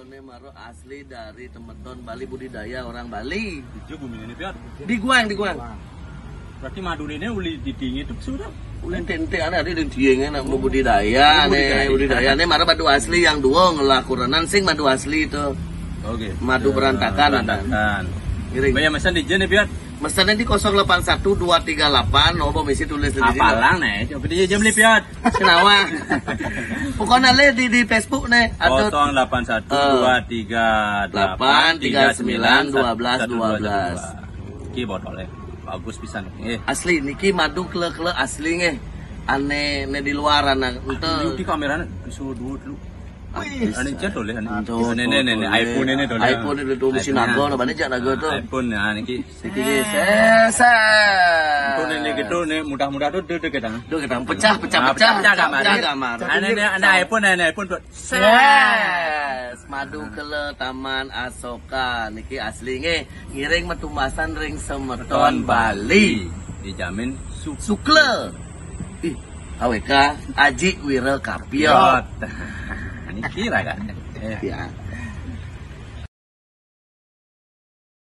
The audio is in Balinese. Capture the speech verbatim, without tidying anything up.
Ini madu asli dari Temeton Bali, budidaya orang Bali. Itu bumi ini, Piot. Di Guang, di Guang. Berarti madu ini uli di tinggi itu sudah. Ulin tente ada di tinggi nak budidaya Budidaya. Nih, budidaya nih madu asli yang dua ngelah kurenan sing madu asli itu. Oke. Madu berantakan ada. Berantakan. Ngiring. Bayar pesan di jen nih, Piot. Mesennya di kosong delapan satu dua tiga delapan, nomor misi tulis sendiri. Apalang nih, coba di jam nih, Piot. Senawa. Pokoknya le di di Facebook nih ada Kosong delapan satu dua tiga delapan tiga sembilan dua belas dua belas. Ki botolnya bagus pisan. Eh, asli niki madu kele-kele asli nggih. Ane ne di luar anak ente. Di kameranya disuruh dulu dulu. Wih. Ini chat boleh, ini. Tuh, Ini, ini, ini, tuh, iPhone ini tuh. iPhone itu tuh mesin naga udah banyak jak naga tuh. iPhone ya, ini ki. Niki seset. Tuh ini gitu nih, mudah-mudah tuh duduk kita. Duh kita pecah pecah Ah, pecah pecah gambar. Pecah gambar. Ini, ini, ini iPhone, ini iPhone tuh. Yes, madu kele Taman Asoka niki asli nggih. Ngiring metumbasan ring semeton Bali. Dijamin su Sukle. Ih, A W K Aji Wira Kapiot. Ini kira kan. Eh, Ya.